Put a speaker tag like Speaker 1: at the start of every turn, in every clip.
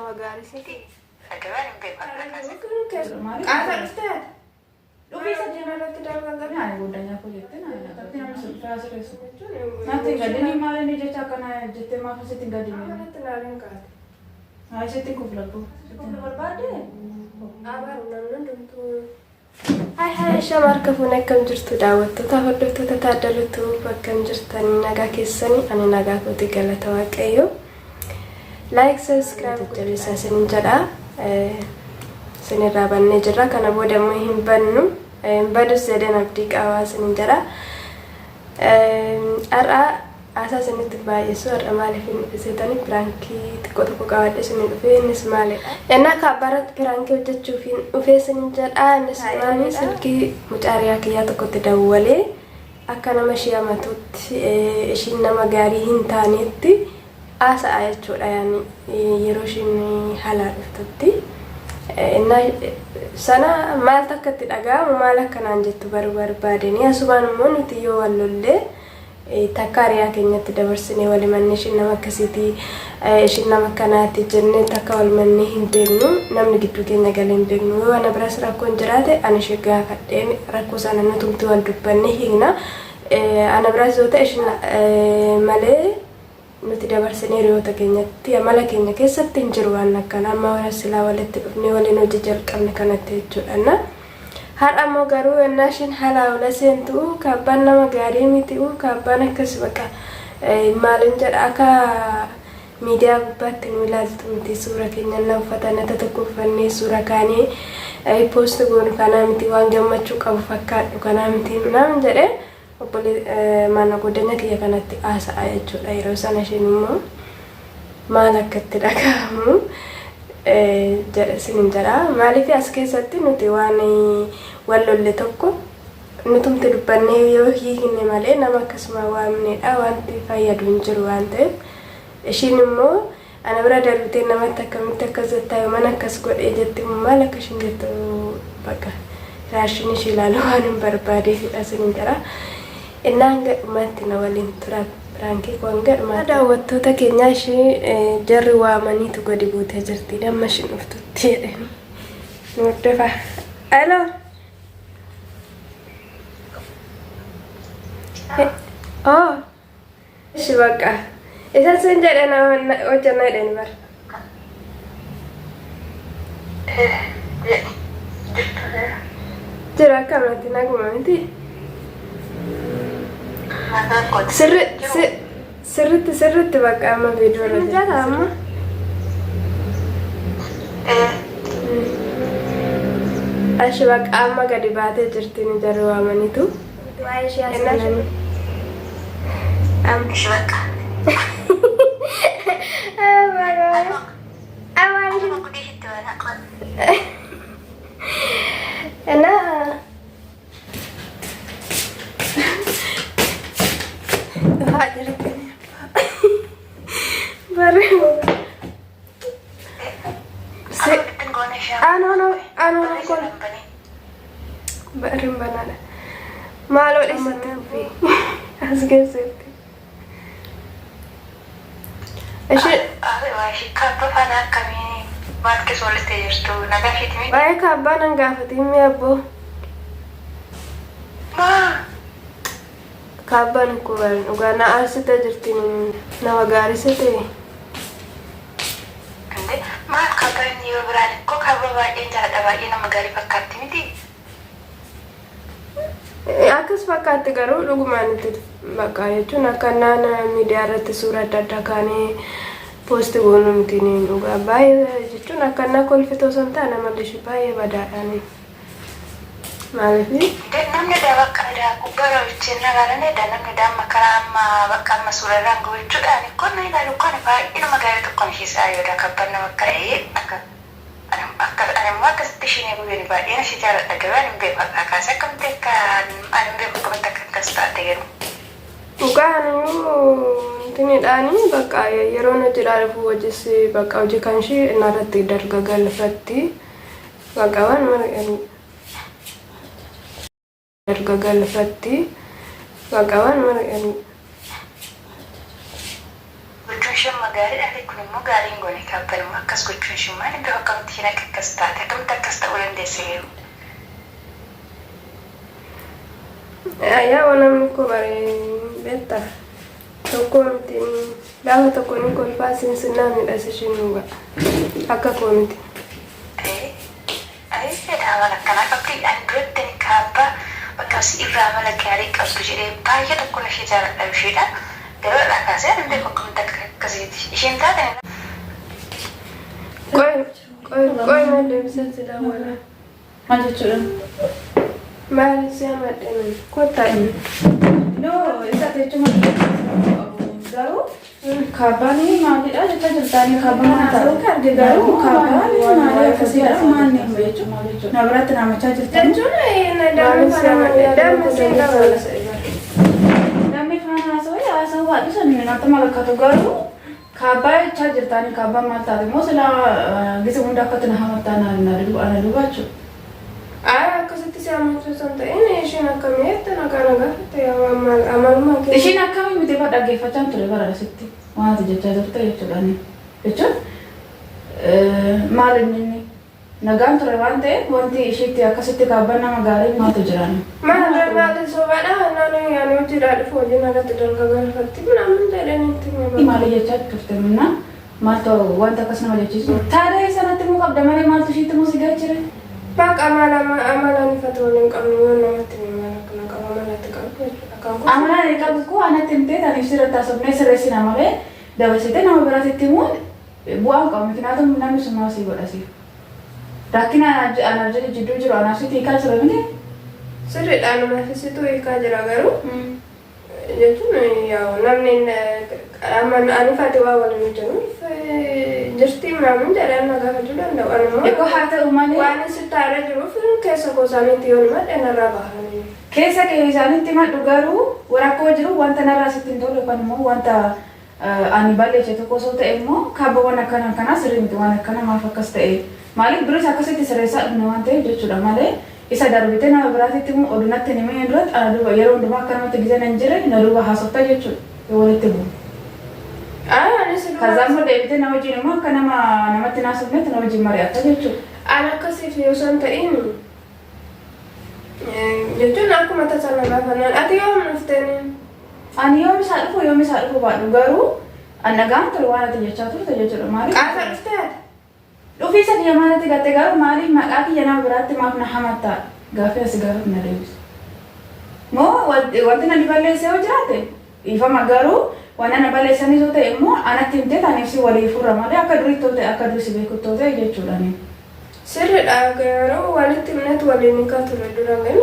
Speaker 1: Nama gaarii
Speaker 2: Miti dhagabaan hin beeku akka kaase.
Speaker 1: Qaasa dhuftee?
Speaker 3: Dhufii isa
Speaker 1: Irratti darban galu.
Speaker 3: Nyaanni goddanyaa koo jettee natti namni sun dhufee asirreessu. Natti hin gadini maal inni jecha akkana jettee maaf asitti hin gadini?
Speaker 1: Irratti ilaaluun kaate.
Speaker 3: Haa isitti hin kufladhu. Kuflu barbaadde?
Speaker 1: Abaru namni hundumtuu. Hai hai shama harka fuune akkam jirtu daawwattoota hordoftoota Taaddaluutu akkam jirtan nagaa keessanii ani nagaa kooti galata waaqayyo. Like subscribe jabeessaa isinin jedha. Isinirraa bannee jirra kana booda immoo hin bannu hin badus jedheen abdii qabaa isinin jedha. Har'a haasaa isinitti baay'isu har'a maaliif hin dhufiseetanii piraankii xiqqoo tokko qabadhe isin dhufe innis maalidha. Ennaa kaabbaarratti piraankii hojjechuuf hin dhufe isin jedha innis maali silkii mucaariyaa kiyyaa tokkotti dawwalee akka nama ishee amatutti ishiin nama gaarii hin taanetti haasa'a jechuudha yaani yeroo ishiin halaa dhuftutti. Innaa sana maaltu akka itti dhaga'amu maal akka naan jettu baruu barbaadeni asumaan immoo nuti yoo wal lollee takka hiriyaa keenyatti dabarsinee wal himanne ishiin nama akkasiiti ishiin nama akkanaati jennee takka wal mannee hin beeknu namni gidduu keenya galee hin beeknu yoo ana biras rakkoon jiraate ani ishee gaafadheen rakkoo sana nutumti wal dubbanne hiikna ana biras yoo ta'e ishiin malee nuti dabarsinee hiriyoota keenyatti amala keenya keessatti hin jiru waan akkana amma warra silaa walitti dhufnee waliin hojii jalqabne kanatti jechuudha. Har'a immoo garuu yennaa isheen halaa ola seentu kaabbaan nama gaarii miti kaabbaan akkas baqa maalin jedha akka miidiyaa gubbaatti nu ilaaltu miti suura keenya na uffata nata tokko uffannee suura kaanii poost goonu kanaa miti waan gammachuu qabu fakkaadhu kanaa miti naan jedhee Obbolee mana godanya kiyya kanatti haasa'a jechuudha. Yeroo sana isheen immoo maal akka itti dhaga'amu jedha isinin jedha. Maaliif as keessatti nuti waan wal lolle tokko nutumti dubbannee yoo hiikne malee nama akkasuma waamnedha wanti fayyadu hin jiru waan ta'eef ishiin immoo ana bira darbitee namatti akkamitti akkas jettaa yoo mana akkas godhee jetti maal akka ishiin jettu bakka raashin ishii ilaaluu waan hin barbaadeefidha isinin jedha. Innaa hanga dhumaatti na waliin tura piraankii koo hanga dhumaatti. Daawwattoota keenyaa ishee jarri waamaniitu gadi buutee jirti amma ishiin dhuftutti jedheen nu hordofaa. Aloo. Oh. Ishi bakka. Isa sin jedhe na hojjanna jedhani bar. Jira akkamatti naguma miti. Sirri sirritti sirritti bakka amma viidiyoo irra jira amma. Ashi bakka amma gadi baatee jirti ni jarri waamanitu. Waa'ee ishee haasofnanii.
Speaker 2: Ishi bakka. Akkuma gudii ishitti waan akka.
Speaker 1: እና dhufaa jirti. Barri.
Speaker 2: Akkamittiin goone ishee
Speaker 1: Anoon anoon kun barri banaadha. Maaloo dhiisatti dhufee as keessatti. Ishee
Speaker 2: Kaabba faana akkamii maal keessa walitti jirtu nagaa isheeti miti.
Speaker 1: waa'ee kaabbaa nan gaafatiin mi'a abboo.
Speaker 2: Maa
Speaker 1: Kaabbaan ikkoo bari dhugaa na aarsitee jirti nama gaarii ta'e.
Speaker 2: Inde maal kaabba inni yoo biraan ikkoo kaabba baay'een jaaladha baay'ee nama gaarii fakkaatti miti.
Speaker 1: Akkas fakkaatti garuu dhugumaan itti bakka jechuun akka naan miidiyaa irratti suura adda addaa kaanee poosti goonu miti ni dhugaa baay'ee jechuun akka naa kolfitu osoo hin taane amalli ishee baay'ee badaadhaan. Maaliif
Speaker 2: Inde namni daa bakka daa gubbaa hojii nagaalan daa namni daa amma karaa amma bakka amma suura irraan gochuudhaan ikkoo na ilaalu kan baay'ee nama gaarii tokkoon ishee isaa yoo daa kabbaan nama akka ta'e akka akka ani immoo akkasitti isheen eeguun baay'een ishee jaaladha garuu ani hin beeku akka kaasee akkamitti akka ani hin beeku akkamitti akka akkas taate garuu.
Speaker 1: Dhugaanuu intinidhaani bakka yeroon hojiidhaa dhufu hojis bakka hojii kan ishee narratti darga galfatti bakka waan darga galfatti bakka waan
Speaker 2: Gochuun ishee amma Gaariidha kun immoo gaarii hin goone kaabban immoo akkas gochuun ishee maal iddoo akkamitti isheen akka akkas taate akkamitti akkas ta'uu dandeesse garuu.
Speaker 1: Yaa namni koo bare beektaa tokko miti gaafa tokko ni kolfaa sinsinnaa miidhas ishiin nu ga'a akka koo miti.
Speaker 2: Ayi fedha amala akkanaa qabdi ani duratti ani kaabbaa bakka si irraa amala gaarii qabdu jedhee baay'ee tokkoon ishee jaaladha isheedha. Garuu irraa kaasee ani beeku akkamitti akka akkasiiti. Isheen taate
Speaker 1: Qoy qoy qoy maal deebisee si daawwala.
Speaker 3: Maal jechuudha?
Speaker 1: Maal si amadhe kottaa inni.
Speaker 3: No, isa jechuun garuu kaabbaan maalidha jecha jirtaanii kaabbaan haasa'uu kan arge garuu kaabbaan maali akkasiidha maal ni jechuudha. Na biratti naamachaa jirtanii.
Speaker 1: Jechuun dammi si amadhe dammi si dabala.
Speaker 3: Namni faana haasa'u haasa'uu baadhu san natti malakkatu garuu kaabbaa jechaa jirtaanii kaabbaan maal taate immoo silaa gisa hunda akkatti na hamattaa na duuba jechuudha.
Speaker 1: Ay akkasitti si amachuu san ta'in isheen akkamii jette nagaa nagaa fitte amaluma kee.
Speaker 3: Isheen akkamii miti bara dhaggeeffachaa ture bara asitti waan ati jechaa turte jechuudha. Jechuun maal inni inni nagaan ture waan ta'eef wanti isheetti akkasitti kaabbaan nama gaarii maaltu jiraan.
Speaker 1: Maal maal sobaadha naannoo yaani hojiidhaa dhufu hojiin irratti dalga galfatti minaamin jedhanitti hima.
Speaker 3: Maali jechaa turte minna maaltu wanta akkas nama jechiisu. Taadee sanatti immoo qabda malee maaltu isheetti immoo si galchire.
Speaker 1: Baqa amala amalaan ifatu waliin qabnu yoo namatti hime maal akkana qaba amalatti qabu jechuudha. Kan kun
Speaker 3: Amala ani qabu koo anatti himtee taniif sirratti haasofnee sirreessina malee dabarsitee nama biraatti himuun bu'aa hin qabu. Miknaatum namni sun maal sii godha siif. Rakkina anaaf jedhe jidduu jiru anaaf sitti hiikaa jira miti.
Speaker 1: Sirriidha namaaf situ hiikaa jira garuu jechuun yaa namni ani fati waa waliin hojjennuuf jirti minaamin jedhan na gaafachuu danda'u. Ani immoo
Speaker 3: Egaa haa ta'u malee
Speaker 1: waan sitti aaree jiruuf keessa koo isaaniitti yoo himadhe narraa bahanii.
Speaker 3: Keessa kee isaanitti himadhu garuu rakkoo jiru wanta narraa sitti hin tolle yookaan immoo wanta ani balleesse tokko osoo ta'e immoo kaabawwan akkana akkanaa sirrii miti waan akkana maaf akkas ta'e maaliif duris akkasitti sirreessaa dhufne waan ta'eef jechuudha malee isa darbitee nama biraatitti immoo oduu natti hin himin duratti ana duuba yeroo hundumaa akka namatti gisee nan jire na duuba haasofta jechuudha yoo walitti bu'u.
Speaker 1: Anis
Speaker 3: ከዛ immoo deebitee na wajjin immoo akka nama namatti naasofnetti na wajjin mari'atta jechuudha.
Speaker 1: An akkasiif yoo san ta'in jechuun akkuma tasa na gaafannaan ati yoom dhufteen?
Speaker 3: Ani yoom isaa dhufu yoom isaa dhufu baadhu garuu an nagaan ture waan ati jechaa turte jechuudha maaliif?
Speaker 1: Qaata dhuftee ati?
Speaker 3: Dhufiisa kiyya maalatti gatte garuu maaliif maqaa kiyya nama biraatti maaf na hamattaa gaaffii asi gaafatu na deebisu. Moo wanti na balleesse yoo jiraate dhiifama garuu waan ana balleessanis yoo ta'e immoo anatti himtee taniif si walii furra malee akka durii ta'e akka durii si beeku ta'e jechuudha.
Speaker 1: Sirriidha garuu walitti himneet waliin hiikaa ture dura gan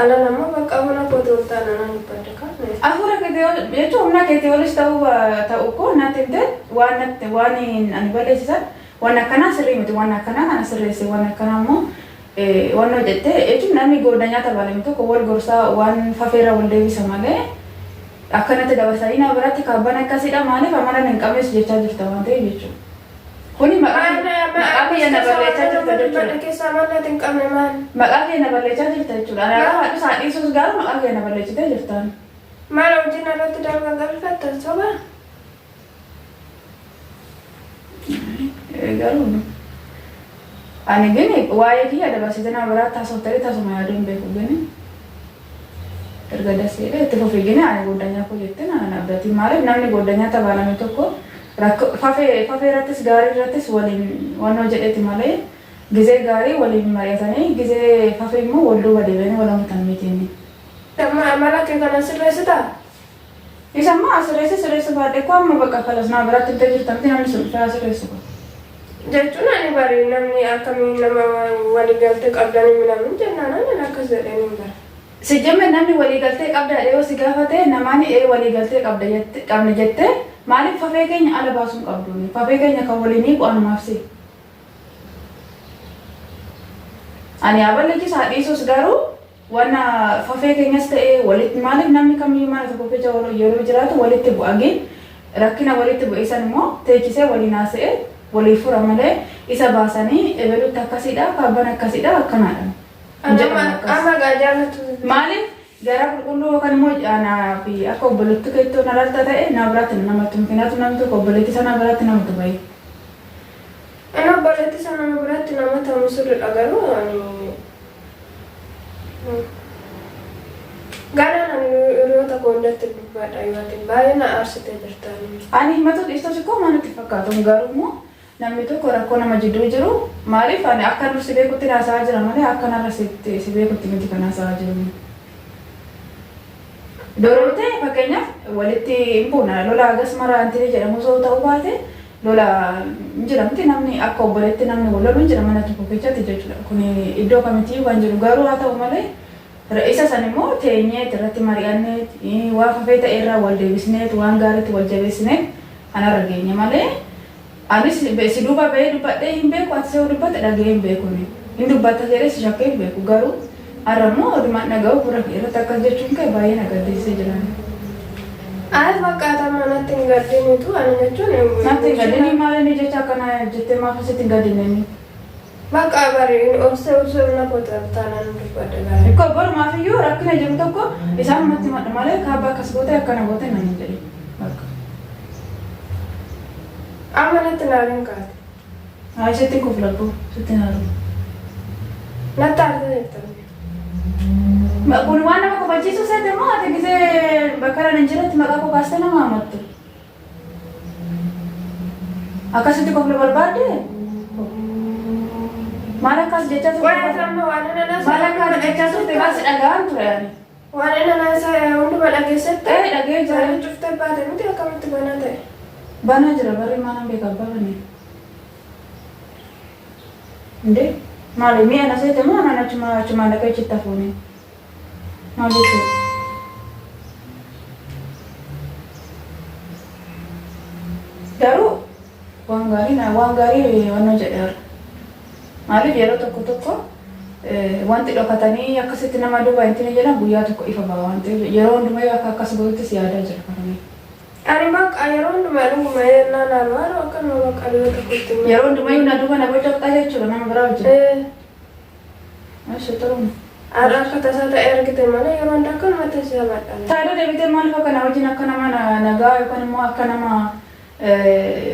Speaker 1: ala nama bakka humna kooti ol taana nan dubbadde kaafne.
Speaker 3: Hafuura keetii jechuun humna keetii olis ta'uu ta'u koo natti himtee waan natti waan ani balleessisan waan akkanaa sirrii miti waan akkanaa kana sirreesse waan akkanaa immoo waan hojjette jechuun namni goddanyaa tabalame tokko wal gorsaa waan fafeerra wal deebisa malee akkanatti dabarsanii nama biratti kaabban akkasiidha maaliif amala hin qabnes jechaa jirta waan ta'eef jechuudha. Kuni maqaa kiyya na balleessaa jirta jechuudha.
Speaker 1: Keessaa mallattoo hin qabne maal?
Speaker 3: Maqaa kiyya na balleessaa jirta jechuudha. Ani akka haadhu isaa dhiisus garuu maqaa kiyya na balleessitee jirtaan.
Speaker 1: Maal hojiin irratti dalga galfatta soba?
Speaker 3: Garuu ani gini waa'ee kiyya dabarsitee nama biraatti haasoftee tasuma yaaduu hin beeku gini. Erga daseedha itti fufii gini ani goddanyaa koo jettee na abdatiin maaliif namni goddanyaa tabalame tokko fafee fafee irrattis gaarii irrattis waliin waan hojjedheeti malee gizee gaarii waliin mari'atanii gizee fafee immoo wal duuba deebi'anii wal hamatan miti.
Speaker 1: Amma amala kee kana sirreessitaa?
Speaker 3: Isa ammaa sirreesse sirreesse baadhee koo amma bakka kalas nama biraatti illee jirta miti namni sun dhufee sirreessu.
Speaker 1: Jechuun ani bari namni akkamii nama waliigaltee qabdanii minamin jennaan ani akkas jedheen hin bara.
Speaker 3: Sijjemme namni waliigaltee qabda yoo si gaafate namaan ee waliigaltee qabda jette qabna jette maaliif fafee keenya ala baasuun qabdu fafee keenya kan waliin hiiku anumaaf si. Ani aballechiis dhiisus garuu wanna fafee keenyas ta'ee walitti maaliif namni kamiyyuu mana tokko keessa yeroo jiraatu walitti bu'agin rakkina walitti bu'e san immoo teechisee waliin haasa'ee walii fura malee isa baasanii ebelutti akkasiidha kaabban akkasiidha akkanaadha.
Speaker 1: Amma gaa jaallatu.
Speaker 3: Maaliif Garaa qulqulluu yookaan immoo anaa fi akka obboleettii keettoo na laalta ta'e na biraatti namatti mukinaatu namni tokko obboleettii sana biratti namatti bahe.
Speaker 1: Inni obboleettii sana nama biratti nama ta'u sirriidha garuu ani ganaan ani hiriyoota koo hundatti dubbadha yoo ati baay'ee na aarsitee jirta.
Speaker 3: Ani himatu dhiistos koo maal natti fakkaatu garuu immoo namni tokko rakkoo nama jidduu jiru maaliif ani akka nur si beekutti haasa'aa jira malee akka narra si beekutti miti kan haasa'aa jiru. Dorootee fakkeenyaaf walitti hin buuna lola hagas mara antini jedhamu osoo ta'uu baate lola hin jira miti namni akka obboleetti namni wal lolu hin jira mana tokko keessatti jechuudha. Kun iddoo kamitti kan jiru garuu haa ta'u malee isa san immoo teenyee irratti mari'annee waa fafee ta'e irraa wal deebisnee waan gaariitti wal jabeessinee kanarra geenye malee anis si duuba bahee dubbadhee hin beeku ati yoo dubbatte dhaga'ee hin beeku hin dubbatta jedhee si shakkee hin beeku garuu har'a immoo odumaan dhaga'u gurra kee irratti akkas jechuun kee baay'ee na gaddisiisee jira.
Speaker 1: Ay fakkaata manatti hin gaddinitu ani jechuun.
Speaker 3: Natti hin gaddinii maal inni jecha akkana jettee maaf asitti hin gaddineni?
Speaker 1: Bakka bari obsee obsee humna koo taanaan dubbadha gaarii.
Speaker 3: Ikkoo borumaaf iyyuu rakkina jiru tokko isaan natti madhu malee kaabba akkas goote akkana goote nan hin jedhin. Bakka.
Speaker 1: Amma natti naariin kaate.
Speaker 3: Haa sitti kufladhu sitti naaru.
Speaker 1: Natti aartee jirta.
Speaker 3: Kun waan nama kofalchiisu seete moo ati gisee bakka kana hin jiretti maqaa koo kaastee nama hamattu? Akkasitti kofla barbaadde? Maal akkas jechaa turte?
Speaker 1: Waan amma waan inni
Speaker 3: Maal akkas jechaa turte? Maal si dhaga'an ture ani?
Speaker 1: Waan inni naasaa hunduma dhageessette.
Speaker 3: Ee dhaga'ee jira.
Speaker 1: Waan cuftee baate miti akkamitti banaa ta'e.
Speaker 3: Banaa jira barri maalan beeka abbaa banee. Indee maali mi'a na seete moo anaan achuma achumaan dhaqee achitti hafuuni? Maal jechuudha? Garuu waan gaarii na waan gaarii wannoo jedheera. Maaliif yeroo tokko tokko wanti dhokatanii akkasitti nama duuba hin jedhan guyyaa tokko ifa ba'a waan ta'eef yeroo hundumaa yoo akka akkas godhuttis yaadaa jira kanamee.
Speaker 1: Ani bakka yeroo hundumaa dhuguma yennaan haru haru akkanuma bakka yeroo tokkotti.
Speaker 3: Yeroo hundumayyuu na duuba na bocoqxaa jechuudha nama biraa wajjin. Eessi xuruma.
Speaker 1: Har'a akka tasaa ta'e argite malee yeroo hunda akkanumatti si hamadha.
Speaker 3: Taayiloo deebitee maaliif akka na wajjin akka nama nagaa yookaan immoo akka nama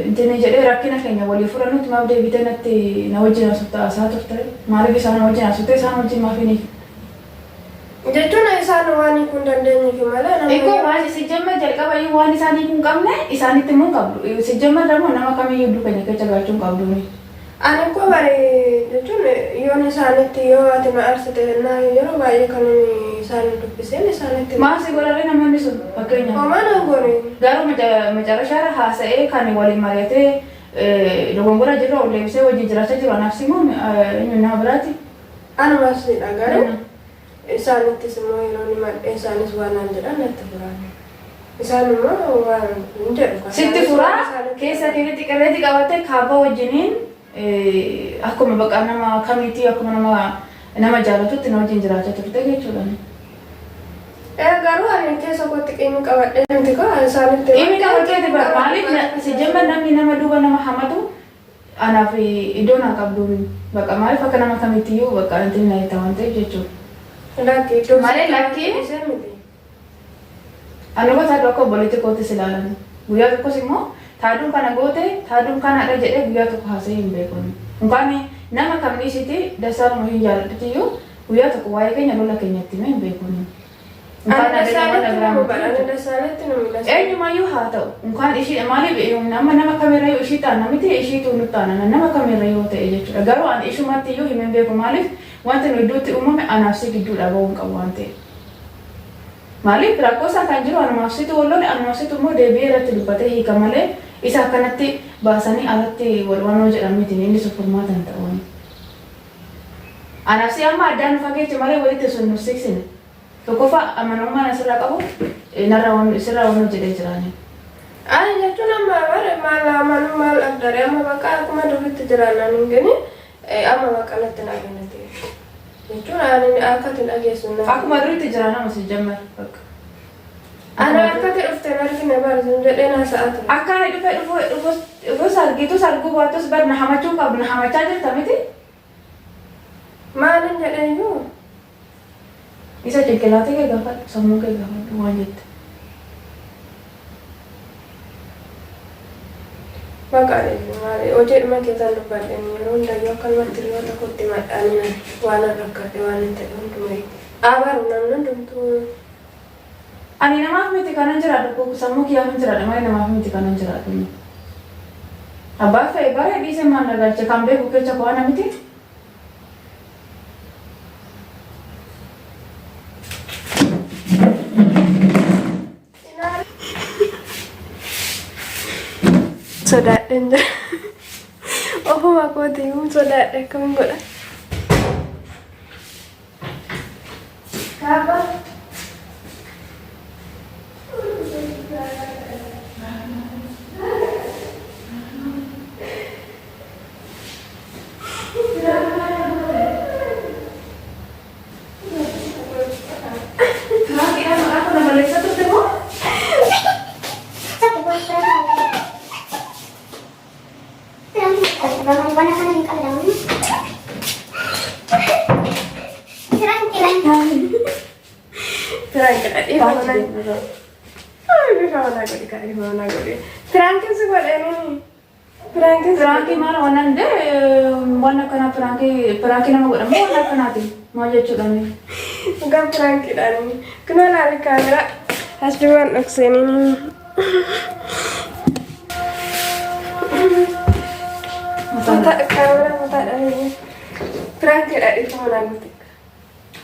Speaker 3: intini jedhee rakkina keenya walii furannutti maaf deebitee natti na wajjin haasoftaa turte maaliif isaan wajjin haasofte isaan wajjin maaf hin
Speaker 1: Jechuun isaan waan hiikuu hin dandeenyeef malee namni.
Speaker 3: Ikkoo waan si jamma jalqaba iyyuu waan isaan hiikuu hin qabne isaanitti immoo hin qabdu. Si jamma immoo nama kamiyyuu iddoo keenya keessa galchuu hin qabdu.
Speaker 1: Ani koo bari jechuun yoon isaanitti yoo ati na aarsite na yeroo baay'ee kan inni isaan dubbiseen isaanitti.
Speaker 3: Maal si godharee namoonni sun fakkeenyaaf?
Speaker 1: Homaa na goone.
Speaker 3: Garuu macarashaarra haasa'ee kan waliin mari'atee dogongora jirru ol deebisee wajjin jiraachaa jiru anaaf si moo eenyu nama biraati?
Speaker 1: Anuma sidha garuu isaanittis immoo yeroo ni madhee isaanis waan naan jedhan natti furaan. Isaan immoo waan hin jedhu.
Speaker 3: Sitti furaa keessa keetti qirreetti qabattee kaabbaa wajjiniin akkuma bakka nama kamiitii akkuma nama nama jaalatutti na wajjin jiraachaa turte jechuudha.
Speaker 1: Garuu ani keessa kootti qiimii qabadhee miti koo isaanitti.
Speaker 3: Inni qabatee bara maaliif si jemma namni nama duuba nama hamatu anaaf iddoo naa qabdu bakka maaliif akka nama kamiittiyuu bakka wanti na itti waan ta'eef jechuudha.
Speaker 1: Lakki iddoo
Speaker 3: Malee lakki-
Speaker 1: Ishee miti.
Speaker 3: Ani gosa taaduu akka obboleetti kootti ilaalan. Guyyaa tokkos immoo taaduun kana goote taaduun kanadha jedhee guyyaa tokko haasa'ee hin beeku. Unkaan nama kamni isitti dasaaluma hin jaalladhutiyyuu guyyaa tokko waa'ee keenya lola keenyatti himee hin beeku.
Speaker 1: Ani dasaaletti nama bara ani dasaaletti nama dasaaletti.
Speaker 3: Eenyumayyuu haa ta'u unkaan ishii maaliif nama nama kamirrayyuu ishii taana miti ishiitu nu taana nama kamirrayyuu ta'e jechuudha. Garuu ani ishumatti iyyuu himee hin beeku maaliif wanti nu iddootti uumame anaaf si gidduudha bahuu hin qabu waan ta'eef. Maaliif rakkoo isaa kan jiru anumaaf situ wal lole anumaaf situ immoo deebi'ee irratti dubbatee hiika malee isa akkanatti baasanii alatti wal wanoo jedhan miti inni sun furmaata hin ta'u. Anaaf si amma addaan nu fageeche malee walitti sun nu siqsine. Tokkoffaa amanamummaan asirraa qabu narraa waan isirraa waan jedhee jiraani.
Speaker 1: Ani jechuun amma bare maal amanuu maal abdaree amma bakka akkuma duritti jiraannaan hin gani amma bakka natti naa kennite. Jechuun ani akka ati dhageessu na.
Speaker 3: Akkuma duritti jira nama si jammar bakka.
Speaker 1: Ani akka ati dhufte hin argine bare sun jedhee naa sa'a ture.
Speaker 3: Akka ani dhufe dhufus dhufus argitus arguu baattus bar na hamachuu qabdu na hamachaa jirta miti.
Speaker 1: Maalin jedhee iyyuu?
Speaker 3: Isa cinqilaatee kee gaafadhu, sammuu kee gaafadhu waan jette.
Speaker 1: Maqaan maali hojiidhuma keessan dubbadheen yeroo hundayyuu akkanumatti hiriyoota kootti himadhaan waan an rakkadhe waan hin ta'e hundumaa. Abaru namni hundumtuu.
Speaker 3: Ani namaaf miti kanan jiraadhu, sammuu kiyyaaf hin jiraadha malee namaaf miti kanan jiraadhu. Abbaa fe'e bara dhiise maal na galche kan beeku keessa koo ana miti.
Speaker 1: Sodaadheen jira. Ofuma kootiyyuu sodaadhe akkamiin godha. Kaaba.
Speaker 3: Piraankiidhaan maqaa kana balleessaa turte moo?
Speaker 1: Piraankiidha dhiifama na dhiifama na godhi kaa dhiifama na godhi. Piraankiin si godhanii. Piraankiin si
Speaker 3: Piraankii maal waan dandee waan akkanaa piraankii nama godhamu waan akkanaati maal jechuudha mee?
Speaker 1: Dhugaa piraankiidhaan kunoo laali kaameraa as duubaan dhokseenii. Kaameraa mataadhaan piraankiidha dhiifama na godhi.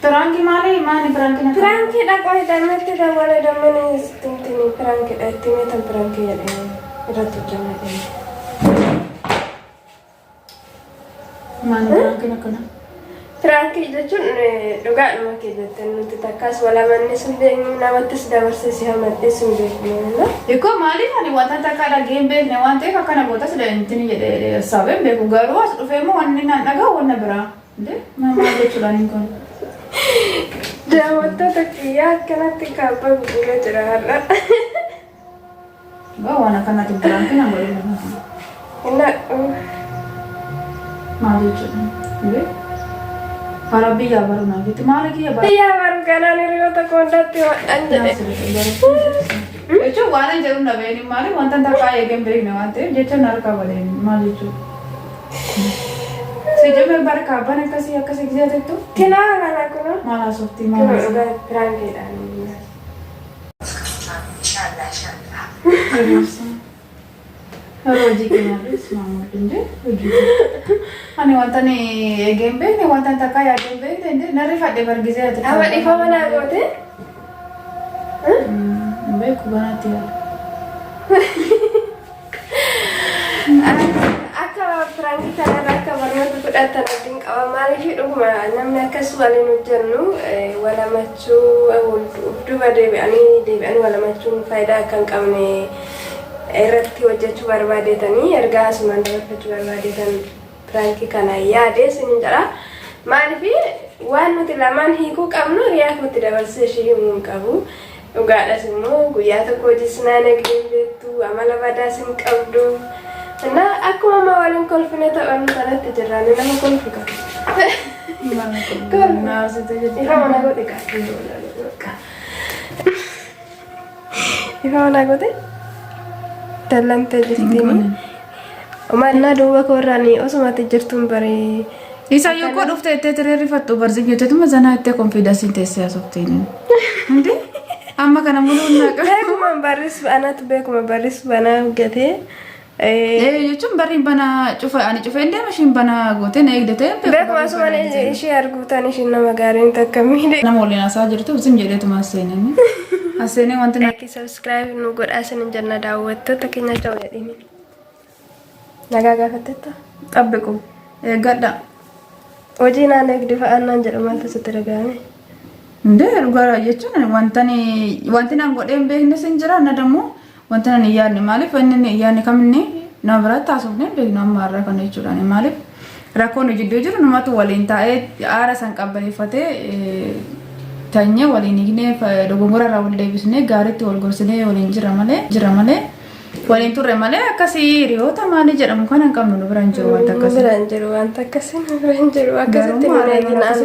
Speaker 3: Piraankii maali maali piraankiin akkana?
Speaker 1: Piraankiidha qoy dammetti dawwale dammanii sittimtini piraankiidha itti meetan piraankii jedhee irratti hojjanna jedhee.
Speaker 3: Maali piraankiin akkana?
Speaker 1: Piraankii jechuun dhugaadhuma kee jettee nuti takkaas wal amannes hin beeknu namattis dabarsee si hamadhees hin beeknu.
Speaker 3: Ikoo maaliif ani wanta takka dhagee hin beekne waan ta'eef akkana gootas intini jedhee sababe hin beeku garuu as dhufee immoo wanni naan dhagahu wanna biraa. Indee maal jechuudhaan hin kun?
Speaker 1: Daawwattoota kiyyaa akkanatti kaabbaa gurguree jira har'a.
Speaker 3: Dhugaa waan akkanaatiif piraankii na godhu.
Speaker 1: Innaa
Speaker 3: Maal jechuudha? Indee Hara biyyaa baru naa jetti maali kiyya bara.
Speaker 1: Biyyaa baru kanaan hiriyoota koo hundatti hodhan jedhe.
Speaker 3: Jechuun waan hin jedhu dhabeen maali wanta takkaa eegeen hin beekne waan ta'eef jecha na harkaa badeen maal jechuudha. Si jemmer bara kaabbaan akkasii akkasii gisee tettu
Speaker 1: Kinaa kana kunoo.
Speaker 3: maal haasoftii maal
Speaker 1: Kunoo
Speaker 3: haasoftii.
Speaker 1: dhugaa piraankiidhaan.
Speaker 2: Inshallah inshallah.
Speaker 3: Yeroo hojii keenyarris maamulli hundee hojii Ani wanta ani eegee hin beekne wanta ani takkaa yaadee hin beekne indee narri fadhe bargisee ati.
Speaker 1: Amma dhiifama naa goote.
Speaker 3: Hin beeku ganaatti yaada.
Speaker 1: Akka piraankii kanarra akka barnoota fudhatan abdiin qaba. Maaliif dhuguma namni akkas waliin hojjennu walamachuu duuba deebi'anii deebi'anii walamachuun faayidaa akka hin qabne irratti hojjechuu barbaadeetanii ergaa asumaan dabarfachuu barbaadeetan piraankii kana yaade isinin jedha. Maaliif waan nuti lamaan hiikuu qabnu hiriyaa kootti dabarsee ishee himuu hin qabu. Dhugaadhas immoo guyyaa tokko hojii sinaan eegdee hin beektu amala badaas hin qabdu. Na akkuma amma waliin kolfine taphannu kanatti jirra ani nama kolfu qaba. Ifa mana godhe qaba. Ifa mana godhe dallantee jirtiin. Mannaa duuba koorraan osumatti jirtuun baree.
Speaker 3: Isa yoo dhufte ittee tiree rifattu barzi jettetuma zanaa ittee konfiidansiin teessee haasoftiin. Hindi amma kana muluun naqa.
Speaker 1: Beekuma barris anatu beekuma barris banaa gatee.
Speaker 3: Ee jechuun barriin banaa cufa ani cufeen deema ishiin banaa gootee na eegde ta'e.
Speaker 1: Beekuma asuma ishee arguutaan ishiin nama gaariin takka miidhe.
Speaker 3: Nama waliin haasaa jirtu zim jedheetuma as seenanii. As seenee wanti na
Speaker 1: Like subscribe nu godhaa isin jenna daawwattoota keenya ciao jedhini. Nagaa gaafattetta?
Speaker 3: xabbiqu eeggadha.
Speaker 1: Hojii naan eegdi fa'aan naan jedhu maaltu sitti dhaga'ame?
Speaker 3: Hundee dhugaa jechuun wanti naan godhee hin beeknes hin jira na dammoo wanti nan hin yaadne maaliif inni hin yaadne kaminni nama biraatti haasofnee hin beeknu amma har'a kana jechuudha maaliif rakkoon nu jidduu jiru numatu waliin taa'ee aara san qabbaneeffatee tanyee waliin hiiknee dogongora irraa wal deebisnee gaariitti wal gorsinee waliin jira malee waliin turre malee akkasii hiriyoota maalii jedhamu kana hin qabnu nu bira hin jiru wanta
Speaker 1: Nu
Speaker 3: akkasii.
Speaker 1: bira hin jiru wanta akkasii nu bira hin jiru akkasitti
Speaker 3: Garuu
Speaker 1: nu eeginaan.